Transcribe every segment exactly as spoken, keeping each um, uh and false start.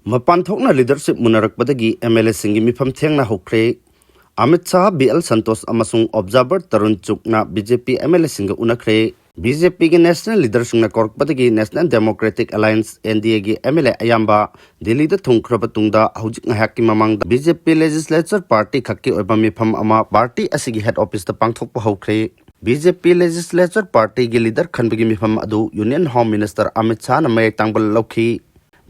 ꯃꯄꯥꯟ ꯊꯣꯛꯅ ꯂꯤꯗꯔꯁꯤꯞ ꯃꯨꯟꯅꯔꯛꯄꯗꯒꯤ ꯑꯦꯝ ꯑꯦꯜ ꯑꯦꯁꯤꯡꯒꯤ ꯃꯤꯐꯝ ꯊꯦꯡꯅ ꯍꯧꯈ꯭ꯔꯦ꯫ ꯑꯃꯤꯠ ꯁꯥꯍ, ꯕꯤ ꯑꯦꯜ ꯁꯟꯇꯣꯁ ꯑꯃꯁꯨꯡ ꯑꯣꯕꯖꯥꯔꯚꯔ ꯇꯔꯨꯟ ꯆꯨꯛꯅ B J P M L ꯑꯦꯁꯤꯡꯒ ꯎꯅꯈ꯭ꯔꯦ꯫ ꯕꯤ ꯖꯦ ꯄꯤꯒꯤ ꯅꯦꯁꯅꯦꯜ ꯂꯤꯗꯔꯁꯤꯡꯅ ꯀꯧꯔꯛꯄꯗꯒꯤ national democratic alliance, N D ꯑꯦꯒꯤ ꯑꯦꯝ ꯑꯦꯜ ꯑꯦ ꯑꯌꯥꯝꯕ ꯗꯤꯜꯂꯤꯗ ꯊꯨꯡꯈ꯭ꯔꯕ ꯇꯨꯡꯗ, ꯍꯧꯖꯤꯛ ꯉꯥꯏꯍꯥꯛꯀꯤ ꯃꯃꯥꯡꯗ ꯕꯤ ꯖꯦ ꯄꯤ ꯂꯦꯖꯤꯁꯂꯦꯆꯔ ꯄꯥꯔꯇꯤ ꯈꯛꯀꯤ ꯑꯣꯏꯕ ꯃꯤꯐꯝ ꯑꯃ ꯄꯥꯔꯇꯤ ꯑꯁꯤꯒꯤ ꯍꯦꯗ ꯑꯣꯐꯤꯁꯇ ꯄꯥꯡꯊꯣꯛꯄ ꯍꯧꯈ꯭ꯔꯦ꯫ ꯕꯤ ꯖꯦ ꯄꯤ ꯂꯦꯖꯤꯁꯂꯦꯆꯔ ꯄꯥꯔꯇꯤꯒꯤ ꯂꯤꯗꯔ ꯈꯟꯕꯒꯤ ꯃꯤꯐꯝ ꯑꯗꯨ ꯌꯨꯅꯤꯌꯟ ꯍꯣꯝ ꯃꯤꯅꯤꯁꯇꯔ ꯑꯃꯤꯠ ꯁꯥꯍꯅ ꯃꯌꯦꯛ ꯇꯥꯡꯕ ꯂꯧꯈꯤ꯫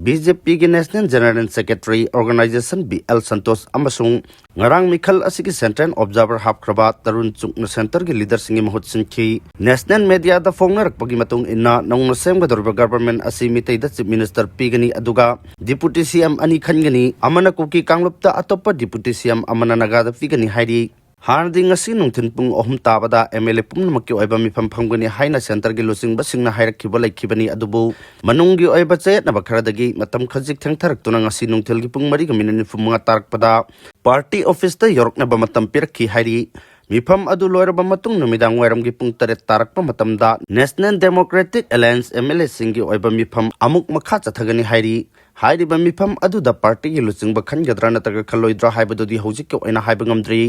ꯕꯤ ꯖꯦ ꯄꯤꯒꯤ national general secretary organisation B L Santosh ꯑꯃꯁꯨꯡ ꯉꯔꯥꯡ ꯃꯤꯈꯜ ꯑꯁꯤꯒꯤ ꯁꯦꯟꯇ꯭ꯔꯦꯜ ꯑꯣꯕꯖꯥꯔꯚꯔ ꯍꯥꯞꯈ꯭ꯔꯕ ꯇꯔꯨꯟ ꯆꯨꯛꯅ ꯁꯦꯟꯇꯔꯒꯤ ꯂꯤꯗꯔꯁꯤꯡꯒꯤ ꯃꯍꯨꯠ ꯁꯤꯟꯈꯤ꯫ ꯅꯦꯁꯅꯦꯜ ꯃꯦꯗꯤꯌꯥꯗ ꯐꯣꯡꯅꯔꯛꯄꯒꯤ ꯃꯇꯨꯡ ꯏꯟꯅ, ꯅꯧꯅ ꯁꯦꯝꯒꯗꯧꯔꯤꯕ ꯒꯚꯔꯟꯃꯦꯟꯠ ꯑꯁꯤ ꯃꯤꯇꯩꯗ ꯆꯤꯐ ꯃꯤꯅꯤꯁꯇꯔ ꯄꯤꯒꯅꯤ, ꯑꯗꯨꯒ ꯗꯤꯄꯨꯇꯤ ꯁꯤ ꯑꯦꯝ ꯑꯅꯤ ꯈꯟꯒꯅꯤ, ꯑꯃꯅ ꯀꯨꯀꯤ ꯀꯥꯡꯂꯨꯞꯇ, ꯑꯇꯣꯞꯄ ꯗꯤꯄꯨꯇꯤ ꯁꯤ ꯑꯦꯝ ꯑꯃꯅ ꯅꯥꯒꯥꯗ ꯄꯤꯒꯅꯤ ꯍꯥꯏꯔꯤ꯫ ꯍꯥꯟꯅꯗꯤ ꯉꯁꯤ ꯅꯨꯡꯊꯤꯜ ꯄꯨꯡ ꯑꯍꯨꯝ ꯇꯥꯕꯗ ꯑꯦꯝ ꯑꯦꯜ ꯑꯦ ꯄꯨꯝꯅꯃꯛꯀꯤ ꯑꯣꯏꯕ ꯃꯤꯐꯝ ꯐꯝꯒꯅꯤ ꯍꯥꯏꯅ ꯁꯦꯟꯇꯔꯒꯤ ꯂꯨꯆꯤꯡꯕꯁꯤꯡꯅ ꯍꯥꯏꯔꯛꯈꯤꯕ ꯂꯩꯈꯤꯕꯅꯤ, ꯑꯗꯨꯕꯨ ꯃꯅꯨꯡꯒꯤ ꯑꯣꯏꯕ ꯆꯌꯦꯠꯅꯕ ꯈꯔꯗꯒꯤ ꯃꯇꯝ ꯈꯖꯤꯛ ꯊꯦꯡꯊꯔꯛꯇꯨꯅ ꯉꯁꯤ ꯅꯨꯡꯊꯤꯜꯒꯤ ꯄꯨꯡ ꯃꯔꯤꯒ ꯃꯤꯅꯤꯠ ꯅꯤꯐꯨ ꯃꯉꯥ ꯇꯥꯔꯛꯄꯗ ꯄꯥꯔꯇꯤ ꯑꯣꯐꯤꯁꯇ ꯌꯧꯔꯛꯅꯕ ꯃꯇꯝ ꯄꯤꯔꯛꯈꯤ ꯍꯥꯏꯔꯤ꯫ ꯃꯤꯐꯝ ꯑꯗꯨ ꯂꯣꯏꯔꯕ ꯃꯇꯨꯡ ꯅꯨꯃꯤꯗꯥꯡ ꯋꯥꯏꯔꯝꯒꯤ ꯄꯨꯡ ꯇꯔꯦꯠ ꯇꯥꯔꯛꯄ ꯃꯇꯝꯗ ꯅꯦꯁꯅꯦꯜ ꯗꯦꯃꯣꯀ꯭ꯔꯦꯇꯤꯛ ꯑꯦꯂꯥꯌꯟꯁ ꯑꯦꯝ ꯑꯦꯜ ꯑꯦꯁꯤꯡꯒꯤ ꯑꯣꯏꯕ ꯃꯤꯐꯝ ꯑꯃꯨꯛ ꯃꯈꯥ ꯆꯠꯊꯒꯅꯤ ꯍꯥꯏꯔꯤ꯫ ꯍꯥꯏꯔꯤꯕ ꯃꯤꯐꯝ ꯑꯗꯨꯗ ꯄꯥꯔꯇꯤꯒꯤ ꯂꯨꯆꯤꯡꯕ ꯈꯟꯒꯗ꯭ꯔꯥ ꯅꯠꯇ꯭ꯔꯒ ꯈꯜꯂꯣꯏꯗ꯭ꯔꯥ ꯍꯥꯏꯕꯗꯨꯗꯤ ꯍꯧꯖꯤꯛꯀꯤ ꯑꯣꯏꯅ ꯍꯥꯏꯕ ꯉꯝꯗ꯭ꯔꯤ꯫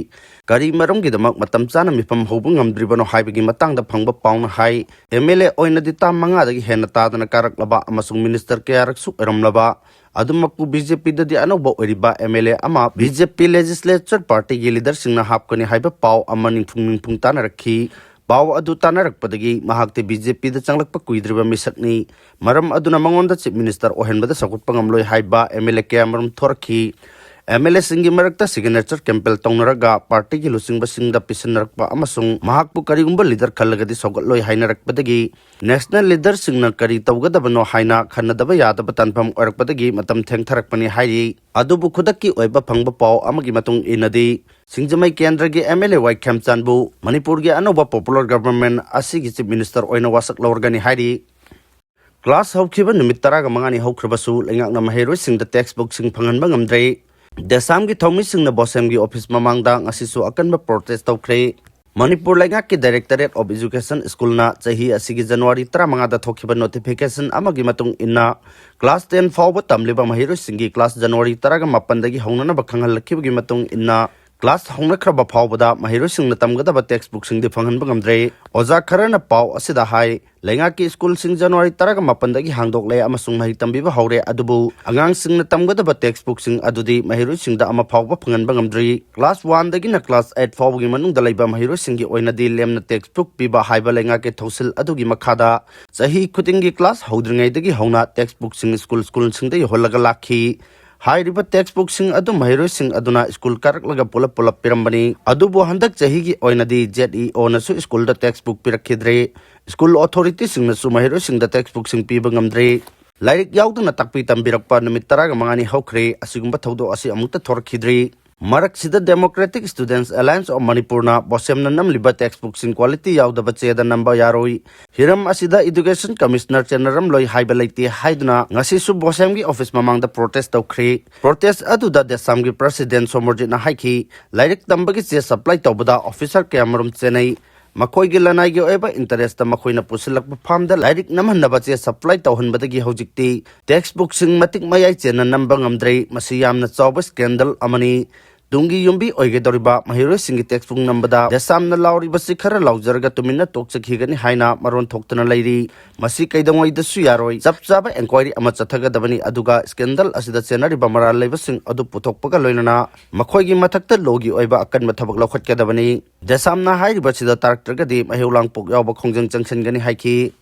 ꯀꯔꯤ ꯃꯔꯝꯒꯤꯗꯃꯛ ꯃꯇꯝ ꯆꯥꯅ ꯃꯤꯐꯝ ꯍꯧꯕ ꯉꯝꯗ꯭ꯔꯤꯕꯅꯣ ꯍꯥꯏꯕꯒꯤ ꯃꯇꯥꯡꯗ ꯐꯪꯕ ꯄꯥꯎꯅ ꯍꯥꯏ, ꯑꯦꯝ ꯑꯦꯜ ꯑꯦ ꯑꯣꯏꯅꯗꯤ ꯇꯥꯝ ꯃꯉꯥꯗꯒꯤ ꯍꯦꯟꯅ ꯇꯥꯗꯅ ꯀꯥꯔꯛꯂꯕ ꯑꯃꯁꯨꯡ ꯃꯤꯅꯤꯁꯇꯔ ꯀꯌꯥꯔꯛꯁꯨ ꯑꯣꯏꯔꯝꯂꯕ ꯑꯗꯨꯃꯛꯄꯨ ꯕꯤ ꯖꯦ ꯄꯤꯗꯗꯤ ꯑꯅꯧꯕ ꯑꯣꯏꯔꯤꯕ ꯑꯦꯝ ꯑꯦꯜ ꯑꯦ ꯑꯃ ꯕꯤ ꯖꯦ ꯄꯤ ꯂꯦꯖꯤꯁꯂꯦꯆꯔ ꯄꯥꯔꯇꯤꯒꯤ ꯂꯤꯗꯔꯁꯤꯡꯅ ꯍꯥꯞꯀꯅꯤ ꯍꯥꯏꯕ ꯄꯥꯎ ꯑꯃ ꯅꯤꯡꯐꯨꯡ ꯅꯤꯡꯐꯨꯡ ꯇꯥꯅꯔꯛꯈꯤ꯫ ꯄꯥꯎ ꯑꯗꯨ ꯇꯥꯅꯔꯛꯄꯗꯒꯤ ꯃꯍꯥꯛꯇꯤ ꯕꯤ ꯖꯦ ꯄꯤꯗ ꯆꯪꯂꯛꯄ ꯀꯨꯏꯗ꯭ꯔꯤꯕ ꯃꯤꯁꯛꯅꯤ꯫ ꯃꯔꯝ ꯑꯗꯨꯅ ꯃꯉꯣꯟꯗ ꯆꯤꯐ ꯃꯤꯅꯤꯁꯇꯔ ꯑꯣꯏꯍꯟꯕꯗ ꯁꯧꯒꯠꯄ ꯉꯝꯂꯣꯏ ꯍꯥꯏꯕ ꯑꯦꯝ ꯑꯦꯜ ꯑꯦ ꯀꯌꯥꯃꯔꯨꯝ ꯊꯣꯔꯛꯈꯤ꯫ ꯑꯦꯝ ꯑꯦꯜ ꯑꯦꯁꯤꯡꯒꯤ ꯃꯔꯛꯇ ꯁꯤꯒꯅꯦꯆꯔ ꯀꯦꯝꯄꯦꯜ ꯇꯧꯅꯔꯒ ꯄꯥꯔꯇꯤꯒꯤ ꯂꯨꯆꯤꯡꯕꯁꯤꯡꯗ ꯄꯤꯁꯤꯟꯅꯔꯛꯄ ꯑꯃꯁꯨꯡ ꯃꯍꯥꯛꯄꯨ ꯀꯔꯤꯒꯨꯝꯕ ꯂꯤꯗꯔ ꯈꯜꯂꯒꯗꯤ ꯁꯧꯒꯠꯂꯣꯏ ꯍꯥꯏꯅꯔꯛꯄꯗꯒꯤ ꯅꯦꯁꯅꯦꯜ ꯂꯤꯗꯔꯁꯤꯡꯅ ꯀꯔꯤ ꯇꯧꯒꯗꯕꯅꯣ ꯍꯥꯏꯅ ꯈꯟꯅꯗꯕ ꯌꯥꯗꯕ ꯇꯥꯟꯐꯝ ꯑꯣꯏꯔꯛꯄꯗꯒꯤ ꯃꯇꯝ ꯊꯦꯡꯊꯔꯛꯄꯅꯤ ꯍꯥꯏꯔꯤ꯫ ꯑꯗꯨꯕꯨ ꯈꯨꯗꯛꯀꯤ ꯑꯣꯏꯕ ꯐꯪꯕ ꯄꯥꯎ ꯑꯃꯒꯤ ꯃꯇꯨꯡ ꯏꯟꯅꯗꯤ, ꯁꯤꯡꯖꯃꯩ ꯀꯦꯟꯗ꯭ꯔꯒꯤ ꯑꯦꯝ ꯑꯦꯜ ꯑꯦ ꯋꯥꯏ ꯈꯦꯝꯆꯥꯟꯕꯨ ꯃꯅꯤꯄꯨꯔꯒꯤ ꯑꯅꯧꯕ ꯄꯣꯄꯨꯂꯔ ꯒꯚꯔꯟꯃꯦꯟꯠ ꯑꯁꯤꯒꯤ ꯆꯤꯐ ꯃꯤꯅꯤꯁꯇꯔ ꯑꯣꯏꯅ ꯋꯥꯁꯛ ꯂꯧꯔꯒꯅꯤ ꯍꯥꯏꯔꯤ꯫ ꯀ꯭ꯂꯥꯁ ꯍꯧꯈꯤꯕ ꯅꯨꯃꯤꯠ ꯇꯔꯥꯒ ꯃꯉꯥꯅꯤ ꯍꯧꯈ꯭ꯔꯕꯁꯨ ꯂꯩꯉꯥꯛꯅ ꯃꯍꯩꯔꯣꯏꯁꯤꯡꯗ ꯇꯦꯛꯁ ꯕꯨꯛꯁꯤꯡ ꯐꯪꯍꯟꯕ ꯉꯝꯗ꯭ꯔꯦ꯫ ꯗꯦꯁꯥꯝꯒꯤ ꯊꯧꯃꯤꯁꯤꯡꯅ ꯕꯣꯁꯦꯝꯒꯤ ꯑꯣꯐꯤꯁ ꯃꯃꯥꯡꯗ ꯉꯁꯤꯁꯨ ꯑꯀꯟꯕ ꯄ꯭ꯔꯣꯇꯦꯁ ꯇꯧꯈ꯭ꯔꯦ꯫ ꯃꯅꯤꯄꯨꯔ ꯂꯩꯉꯥꯛꯀꯤ Directorate of Education Schoolꯅ ꯆꯍꯤ ꯑꯁꯤꯒꯤ January ꯇꯔꯥꯃꯉꯥꯗ ꯊꯣꯛꯈꯤꯕ notification ꯑꯃꯒꯤ ꯃꯇꯨꯡ ꯏꯟꯅ, class ten ꯐꯥꯎꯕ ꯇꯝꯂꯤꯕ ꯃꯍꯩꯔꯣꯏꯁꯤꯡꯒꯤ class January ꯇꯔꯥꯒ ꯃꯥꯄꯟꯗꯒꯤ ꯍꯧꯅꯅꯕ ꯈꯪꯍꯜꯂꯛꯈꯤꯕꯒꯤ ꯃꯇꯨꯡ ꯏꯟꯅ, class ꯍꯧꯅꯈ꯭ꯔꯕ ꯐꯥꯎꯕꯗ ꯃꯍꯩꯔꯣꯏꯁꯤꯡꯅ ꯇꯝꯒꯗꯕ textbookꯁꯤꯡꯗꯤ ꯐꯪꯍꯟꯕ ꯉꯝꯗ꯭ꯔꯦ꯫ ꯑꯣꯖꯥ ꯈꯔꯅ ꯄꯥꯎ ꯑꯁꯤꯗ ꯍꯥꯏ, ꯂꯩꯉꯥꯛꯀꯤ schoolꯁꯤꯡ January ꯇꯔꯥꯒ ꯃꯥꯄꯟꯗꯒꯤ ꯍꯥꯡꯗꯣꯛꯂꯦ ꯑꯃꯁꯨꯡ ꯃꯍꯩ ꯇꯝꯕꯤꯕ ꯍꯧꯔꯦ, ꯑꯗꯨꯕꯨ ꯑꯉꯥꯡꯁꯤꯡꯅ ꯇꯝꯒꯗꯕ textbookꯁꯤꯡ ꯑꯗꯨꯗꯤ ꯃꯍꯩꯔꯣꯏꯁꯤꯡꯗ ꯑꯃ ꯐꯥꯎꯕ ꯐꯪꯍꯟꯕ ꯉꯝꯗ꯭ꯔꯤ꯫ Class oneꯗꯒꯤꯅ class eight ꯐꯥꯎꯕꯒꯤ ꯃꯅꯨꯡꯗ ꯂꯩꯕ ꯃꯍꯩꯔꯣꯏꯁꯤꯡꯒꯤ ꯑꯣꯏꯅꯗꯤ ꯂꯦꯝꯅ textbook ꯄꯤꯕ ꯍꯥꯏꯕ ꯂꯩꯉꯥꯛꯀꯤ ꯊꯧꯁꯤꯜ ꯑꯗꯨꯒꯤ ꯃꯈꯥꯗ ꯆꯍꯤ ꯈꯨꯗꯤꯡꯒꯤ class ꯍꯧꯗ꯭ꯔꯤꯉꯩꯗꯒꯤ ꯍꯧꯅ textbookꯁꯤꯡ school schoolꯁꯤꯡꯗ ꯌꯧꯍꯜꯂꯒ ꯂꯥꯛꯈꯤ꯫ ꯍꯥꯏꯔꯤꯕ textbookꯁꯤꯡ ꯑꯗꯨ ꯃꯍꯩꯔꯣꯏꯁꯤꯡ ꯑꯗꯨꯅ school ꯀꯥꯔꯛꯂꯒ ꯄꯨꯂꯞ ꯄꯨꯂꯞ ꯄꯤꯔꯝꯕꯅꯤ꯫ ꯑꯗꯨꯕꯨ ꯍꯟꯗꯛ ꯆꯍꯤꯒꯤ ꯑꯣꯏꯅꯗꯤ ZEOꯅꯁꯨ schoolꯗ textbook ꯄꯤꯔꯛꯈꯤꯗ꯭ꯔꯦ꯫ School authorityꯁꯤꯡꯅꯁꯨ ꯃꯍꯩꯔꯣꯏꯁꯤꯡꯗ textbookꯁꯤꯡ ꯄꯤꯕ ꯉꯝꯗ꯭ꯔꯦ꯫ ꯂꯥꯏꯔꯤꯛ ꯌꯥꯎꯗꯅ ꯇꯥꯛꯄꯤ ꯇꯝꯕꯤꯔꯛꯄ ꯅꯨꯃꯤꯠ ꯇꯔꯥꯒ ꯃꯉꯥꯅꯤ ꯍꯧꯈ꯭ꯔꯦ꯫ ꯑꯁꯤꯒꯨꯝꯕ ꯊꯧꯗꯣꯛ ꯑꯁꯤ ꯑꯃꯨꯛꯇ ꯊꯣꯔꯛꯈꯤꯗ꯭ꯔꯤ꯫ ꯃꯔꯛꯁꯤꯗ Democratic Students Alliance of ꯃꯅꯤꯄꯨꯔꯅ ꯕꯣꯁꯦꯝꯅ ꯅꯝꯂꯤꯕ textbookꯁꯤꯡ quality ꯌꯥꯎꯗꯕ ꯆꯦꯗ ꯅꯝꯕ ꯌꯥꯔꯣꯏ, ꯍꯤꯔꯝ ꯑꯁꯤꯗ Education Commissioner ꯆꯦꯟꯅꯔꯝꯂꯣꯏ ꯍꯥꯏꯕ ꯂꯩꯇꯦ ꯍꯥꯏꯗꯨꯅ ꯉꯁꯤꯁꯨ ꯕꯣꯁꯦꯝꯒꯤ office ꯃꯃꯥꯡꯗ protest ꯇꯧꯈ꯭ꯔꯦ꯫ Protest ꯑꯗꯨꯗ ꯗꯦꯁꯥꯝꯒꯤ President ꯁꯣꯃꯣꯔꯖꯤꯠꯅ ꯍꯥꯏꯈꯤ, ꯂꯥꯏꯔꯤꯛ ꯇꯝꯕꯒꯤ ꯆꯦ supply ꯇꯧꯕꯗ officer ꯀꯌꯥꯃꯔꯨꯝ ꯆꯦꯟꯅꯩ꯫ ꯃꯈꯣꯏꯒꯤ ꯂꯅꯥꯏꯒꯤ ꯑꯣꯏꯕ interestꯇ ꯃꯈꯣꯏꯅ ꯄꯨꯁꯤꯜꯂꯛꯄ formꯗ ꯂꯥꯏꯔꯤꯛ ꯅꯝꯍꯟꯅꯕ ꯆꯦ supply ꯇꯧꯍꯟꯕꯗꯒꯤ ꯍꯧꯖꯤꯛꯇꯤ textbookꯁꯤꯡ ꯃꯇꯤꯛ ꯃꯌꯥꯏ ꯆꯦꯟꯅ ꯅꯝꯕ ꯉꯝꯗ꯭ꯔꯦ꯫ ꯃꯁꯤ ꯌꯥꯝꯅ ꯆꯥꯎꯕ scandal ꯑꯃꯅꯤ꯫ ꯇꯨꯡꯒꯤ ꯌꯨꯝꯕꯤ ꯑꯣꯏꯒꯗꯧꯔꯤꯕ ꯃꯍꯩꯔꯣꯏꯁꯤꯡꯒꯤ textbook ꯅꯝꯕꯗ ꯗꯦꯁꯥꯝꯅ ꯂꯥꯎꯔꯤꯕꯁꯤ ꯈꯔ ꯂꯥꯎꯖꯔꯒ ꯇꯨꯃꯤꯟꯅ ꯇꯣꯛꯆꯈꯤꯒꯅꯤ ꯍꯥꯏꯅ ꯃꯔꯣꯟ ꯊꯣꯛꯇꯅ ꯂꯩꯔꯤ꯫ ꯃꯁꯤ ꯀꯩꯗꯧꯉꯩꯗꯁꯨ ꯌꯥꯔꯣꯏ꯫ ꯆꯞ ꯆꯥꯕ enquiry ꯑꯃ ꯆꯠꯊꯒꯗꯕꯅꯤ, ꯑꯗꯨꯒ scandal ꯑꯁꯤꯗ ꯆꯦꯟꯅꯔꯤꯕ ꯃꯔꯥꯜ ꯂꯩꯕꯁꯤꯡ ꯑꯗꯨ ꯄꯨꯊꯣꯛꯄꯒ ꯂꯣꯏꯅꯅ ꯃꯈꯣꯏꯒꯤ ꯃꯊꯛꯇ lawꯒꯤ ꯑꯣꯏꯕ ꯑꯀꯟꯕ ꯊꯕꯛ ꯂꯧꯈꯠꯀꯗꯕꯅꯤ꯫ ꯗꯦꯁꯥꯝꯅ ꯍꯥꯏꯔꯤꯕꯁꯤꯗ ꯇꯥꯔꯛꯇ꯭ꯔꯒꯗꯤ ꯃꯍꯩ ꯂꯥꯡꯄꯣꯛ ꯌꯥꯎꯕ ꯈꯣꯡꯖꯪ ꯆꯪꯁꯤꯟꯒꯅꯤ ꯍꯥꯏꯈꯤ꯫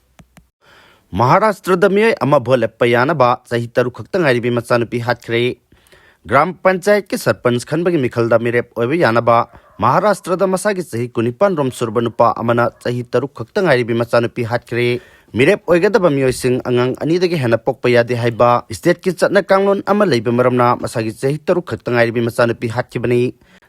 ꯃꯍꯥꯔꯥꯁꯇ꯭ꯔꯗ ꯃꯤꯑꯣꯏ ꯑꯃ vote ꯂꯦꯞꯄ ꯌꯥꯅꯕ ꯆꯍꯤ ꯇꯔꯨꯛ ꯈꯛꯇ ꯉꯥꯏꯔꯤꯕꯤ ꯃꯆꯥꯅꯨꯄꯤ ꯍꯥꯠꯈ꯭ꯔꯦ꯫ ꯒ꯭ꯔꯥꯝ ꯄꯟꯆꯥꯌꯠꯀꯤ ꯁꯔꯄꯟꯆ ꯈꯟꯕꯒꯤ ꯃꯤꯈꯜꯗ ꯃꯤꯔꯦꯞ ꯑꯣꯏꯕ ꯌꯥꯅꯕ ꯃꯍꯥꯔꯥꯁꯇ꯭ꯔꯗ ꯃꯁꯥꯒꯤ ꯆꯍꯤ ꯀꯨꯟꯅꯤꯄꯥꯟ ꯔꯣꯝ ꯁꯨꯔꯕ ꯅꯨꯄꯥ ꯑꯃꯅ ꯆꯍꯤ ꯇꯔꯨꯛ ꯈꯛꯇ ꯉꯥꯏꯔꯤꯕꯤ ꯃꯆꯥꯅꯨꯄꯤ ꯍꯥꯠꯈ꯭ꯔꯦ꯫ ꯃꯤꯔꯦꯞ ꯑꯣꯏꯒꯗꯕ ꯃꯤꯑꯣꯏꯁꯤꯡ ꯑꯉꯥꯡ ꯑꯅꯤꯗꯒꯤ ꯍꯦꯟꯅ ꯄꯣꯛꯄ ꯌꯥꯗꯦ ꯍꯥꯏꯕ stateꯀꯤ ꯆꯠꯅ ꯀꯥꯡꯂꯣꯟ ꯑꯃ ꯂꯩꯕ ꯃꯔꯝꯅ ꯃꯁꯥꯒꯤ ꯆꯍꯤ ꯇꯔꯨꯛ ꯈꯛꯇ ꯉꯥꯏꯔꯤꯕꯤ ꯃꯆꯥꯅꯨꯄꯤ ꯍꯥꯠꯈꯤꯕꯅꯤ꯫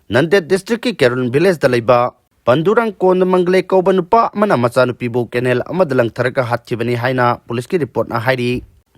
ꯅꯟꯗꯦꯗ districtꯀꯤ ꯀꯦꯔꯨꯟ villageꯇ ꯂꯩꯕ ꯄꯟꯗꯨꯔꯥꯡ ꯀꯣꯟꯗ ꯃꯪꯒꯂꯦ ꯀꯧꯕ ꯅꯨꯄꯥ ꯑꯃꯅ ꯃꯆꯥꯅꯨꯄꯤꯕꯨ canal ꯑꯃꯗ ꯂꯪꯊꯔꯒ ꯍꯥꯠꯈꯤꯕꯅꯤ ꯍꯥꯏꯅ policeꯀꯤ reportꯅ ꯍꯥꯏꯔꯤ꯫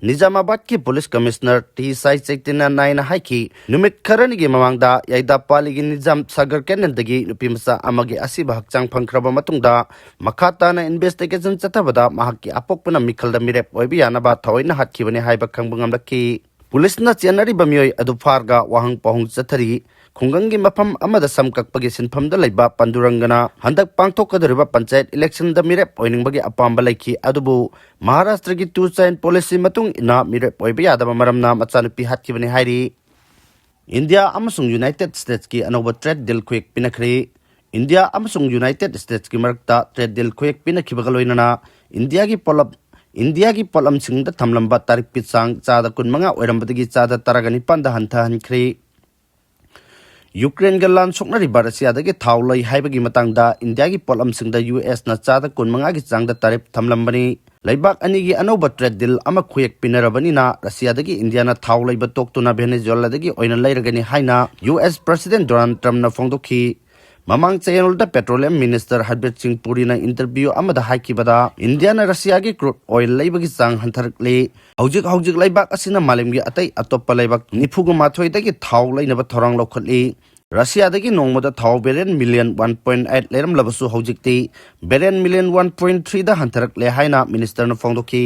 ꯅꯤꯖꯥꯃꯥꯕꯥꯗꯀꯤ ꯄꯨꯂꯤꯁ ꯀꯃꯤꯁꯅꯔ ꯇꯤ ꯁꯥꯏ ꯆꯩꯇꯟꯌ ꯅꯥꯏꯅ ꯍꯥꯏꯈꯤ, ꯅꯨꯃꯤꯠ ꯈꯔꯅꯤꯒꯤ ꯃꯃꯥꯡꯗ ꯌꯥꯏꯗꯥꯄꯥꯂꯤꯒꯤ ꯅꯤꯖꯥꯝ ꯁꯥꯒꯔ ꯀꯦꯅꯦꯜꯗꯒꯤ ꯅꯨꯄꯤ ꯃꯆꯥ ꯑꯃꯒꯤ ꯑꯁꯤꯕ ꯍꯛꯆꯥꯡ ꯐꯪꯈ꯭ꯔꯕ ꯃꯇꯨꯡꯗ ꯃꯈꯥ ꯇꯥꯅ ꯏꯟꯚꯦꯁꯇꯤꯒꯦꯁꯟ ꯆꯠꯊꯕꯗ ꯃꯍꯥꯛꯀꯤ ꯑꯄꯣꯛꯄꯅ ꯃꯤꯈꯜꯗ ꯃꯤꯔꯦꯞ ꯑꯣꯏꯕ ꯌꯥꯅꯕ ꯊꯑꯣꯏꯅ ꯍꯥꯠꯈꯤꯕꯅꯤ ꯍꯥꯏꯕ ꯈꯪꯕ ꯉꯝꯂꯛꯈꯤ꯫ ꯄꯨꯂꯤꯁꯅ ꯆꯦꯟꯅꯔꯤꯕ ꯃꯤꯑꯣꯏ ꯑꯗꯨ ꯐꯥꯔꯒ ꯋꯥꯍꯪ ꯄꯥꯎꯍꯪ ꯆꯠꯊꯔꯤ꯫ ꯈꯨꯡꯒꯪꯒꯤ ꯃꯐꯝ ꯑꯃꯗ ꯁꯝ ꯀꯛꯄꯒꯤ ꯁꯤꯟꯐꯝꯗ ꯂꯩꯕ ꯄꯟꯗꯨꯔꯪꯒꯅ ꯍꯟꯗꯛ ꯄꯥꯡꯊꯣꯛꯀꯗꯧꯔꯤꯕ ꯄꯟꯆꯥꯌꯠ ꯏꯂꯦꯛꯁꯟꯗ ꯃꯤꯔꯦꯞ ꯑꯣꯏꯅꯤꯡꯕꯒꯤ ꯑꯄꯥꯝꯕ ꯂꯩꯈꯤ, ꯑꯗꯨꯕꯨ ꯃꯍꯥꯔꯥꯁꯇ꯭ꯔꯒꯤ ꯇꯨ ꯆꯥꯏꯜ ꯄꯣꯂꯤꯁꯤ ꯃꯇꯨꯡ ꯏꯟꯅ ꯃꯤꯔꯦꯞ ꯑꯣꯏꯕ ꯌꯥꯗꯕ ꯃꯔꯝꯅ ꯃꯆꯥꯅꯨꯄꯤ ꯍꯥꯠꯈꯤꯕꯅꯤ ꯍꯥꯏꯔꯤ꯫ ꯏꯟꯗꯤꯌꯥ ꯑꯃꯁꯨꯡ ꯌꯨꯅꯥꯏꯇꯦꯗ ꯁ꯭ꯇꯦꯠꯁꯀꯤ ꯑꯅꯧꯕ ꯇ꯭ꯔꯦꯗ ꯗꯤꯜ ꯈꯨꯌꯦꯛ ꯄꯤꯅꯈ꯭ꯔꯦ꯫ ꯏꯟꯗꯤꯌꯥ ꯑꯃꯁꯨꯡ ꯌꯨꯅꯥꯏꯇꯦꯗ ꯁ꯭ꯇꯦꯠꯁꯀꯤ ꯃꯔꯛꯇ ꯇ꯭ꯔꯦꯗ ꯗꯤꯜ ꯈꯨꯌꯦꯛ ꯄꯤꯅꯈꯤꯕꯒ ꯂꯣꯏꯅꯅ ꯏꯟꯗꯤꯌꯥꯒꯤ ꯄꯣꯠꯂꯝ, ꯏꯟꯗꯤꯌꯥꯒꯤ ꯄꯣꯠꯂꯝꯁꯤꯡꯗ ꯊꯝꯂꯝꯕ ꯇꯥꯔꯤꯐꯀꯤ ꯆꯥꯡ ꯆꯥꯗ ꯀꯨꯟꯃꯉꯥ ꯑꯣꯏꯔꯝꯕꯗꯒꯤ ꯆꯥꯗ ꯇꯔꯥꯒ ꯅꯤꯄꯥꯟꯗ ꯍꯟꯊꯍꯟꯈ꯭ꯔꯦ꯫ ꯌꯨꯀ꯭ꯔꯦꯟꯒ ꯂꯥꯟ ꯁꯣꯛꯅꯔꯤꯕ ꯔꯁꯤꯌꯥꯗꯒꯤ ꯊꯥꯎ ꯂꯩ ꯍꯥꯏꯕꯒꯤ ꯃꯇꯥꯡꯗ ꯏꯟꯗꯤꯌꯥꯒꯤ ꯄꯣꯠꯂꯝꯁꯤꯡꯗ ꯌꯨ ꯑꯦꯁꯅ ꯆꯥꯗ ꯀꯨꯟꯃꯉꯥꯒꯤ ꯆꯥꯡꯗ ꯇꯥꯔꯤꯐ ꯊꯝꯂꯝꯕꯅꯤ꯫ ꯂꯩꯕꯥꯛ ꯑꯅꯤꯒꯤ ꯑꯅꯧꯕ ꯇ꯭ꯔꯦꯗ ꯗꯤꯜ ꯑꯃ ꯈꯨꯌꯦꯛ ꯄꯤꯅꯔꯕꯅꯤꯅ ꯔꯁꯤꯌꯥꯗꯒꯤ ꯏꯟꯗꯤꯌꯥꯅ ꯊꯥꯎ ꯂꯩꯕ ꯇꯣꯛꯇꯨꯅ ꯚꯦꯅꯦꯖꯨꯋꯦꯂꯥꯗꯒꯤ ꯑꯣꯏꯅ ꯂꯩꯔꯒꯅꯤ ꯍꯥꯏꯅ ꯌꯨ ꯑꯦꯁ ꯄ꯭ꯔꯁꯤꯗꯦꯟ ꯗꯣꯅꯥꯜꯗ ꯇ꯭ꯔꯝꯞꯅ ꯐꯣꯡꯗꯣꯛꯈꯤ꯫ ꯃꯃꯥꯡ ꯆꯌꯣꯜꯗ ꯄꯦꯇ꯭ꯔꯣꯂꯤꯌꯝ ꯃꯤꯅꯤꯁꯇꯔ ꯍꯔꯕꯤꯔ ꯁꯤꯡ ꯄꯨꯔꯤꯅ ꯏꯟꯇꯔꯚ꯭ꯌꯨ ꯑꯃꯗ ꯍꯥꯏꯈꯤꯕꯗ, ꯏꯟꯗꯤꯌꯥꯅ ꯔꯁꯤꯌꯥꯒꯤ ꯀ꯭ꯔꯨꯗ ꯑꯣꯏꯜ ꯂꯩꯕꯒꯤ ꯆꯥꯡ ꯍꯟꯊꯔꯛꯂꯤ꯫ ꯍꯧꯖꯤꯛ ꯍꯧꯖꯤꯛ ꯂꯩꯕꯥꯛ ꯑꯁꯤꯅ ꯃꯥꯂꯦꯝꯒꯤ ꯑꯇꯩ ꯑꯇꯣꯞꯄ ꯂꯩꯕꯥꯛ ꯅꯤꯐꯨꯒ ꯃꯥꯊꯣꯏꯗꯒꯤ ꯊꯥꯎ ꯂꯩꯅꯕ ꯊꯧꯔꯥꯡ ꯂꯧꯈꯠꯂꯤ꯫ ꯔꯁꯤꯌꯥꯗꯒꯤ ꯅꯣꯡꯃꯗ ꯊꯥꯎ ꯕꯦꯔꯦꯜ ꯃꯤꯂꯤꯌꯟ ꯋꯥꯟ ꯄꯣꯏꯟ ꯑꯩꯠ ꯂꯩꯔꯝꯂꯕꯁꯨ ꯍꯧꯖꯤꯛꯇꯤ ꯕꯦꯔꯦꯜ ꯃꯤꯂꯤꯌꯟ ꯋꯥꯟ ꯄꯣꯏꯟ ꯊ꯭ꯔꯤꯗ ꯍꯟꯊꯔꯛꯂꯦ ꯍꯥꯏꯅ ꯃꯤꯅꯤꯁꯇꯔꯅ ꯐꯣꯡꯗꯣꯛꯈꯤ꯫